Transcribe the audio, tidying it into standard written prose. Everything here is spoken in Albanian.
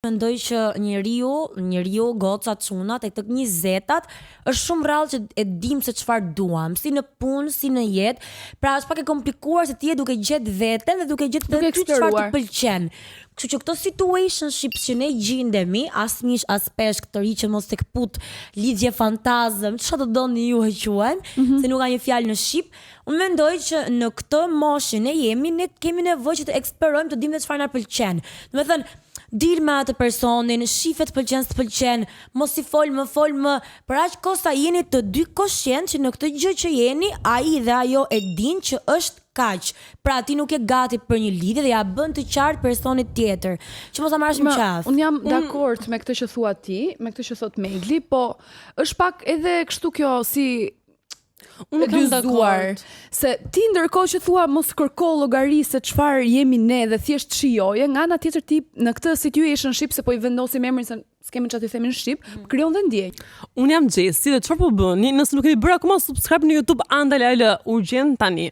Mendoj që njeriu, njeriu, gocat, çunat e të njëzetat është shumë rrallë që e dim se çfarë duam, si në punë, si në jetë. Pra është pak e komplikuar se ti je duke gjetë veten dhe duke gjetë Duke ty çfarë të eksploruar. pëlqen. Kështu që këto situationships që ne gjindemi, as mish, as peshk, të ri që mos të kput, lidhje fantazëm, çfarë do doni ju e quajmë, mm -hmm. se nuk ka një fjalë në shqip. Unë mendoj që në këtë moshë që ne jemi, ne kemi nevojë që të eksplorojmë, të dimë çfarë na pëlqen. Do të thënë, dil me atë personin, shife të pëlqen, s'të pëlqen, mos i fol më, fol më, për aq kohë sa jeni të dy koshient që në këtë gjë që jeni, ai dhe ajo e din që është kaq. Pra ti nuk je gati për një lidhje dhe ja bën të qartë personit tjetër, që mos ta marrësh në qafë. Unë jam dakord me këtë që thua ti, me këtë që thot Megli, po është pak edhe kështu kjo si Unë nuk jam dakord. Se ti ndërkohë që thua mos kërko llogari se çfarë jemi ne dhe thjesht shijoje, nga ana tjetër ti në këtë situationship se po i vendosim emrin se s'kemi çfarë t'i themi në shqip, mm. krijon dhe ndjenjë. Unë jam Gjesti dhe çfarë po bëni nëse nuk keni bërë akoma subscribe në YouTube Andale L urgjent tani.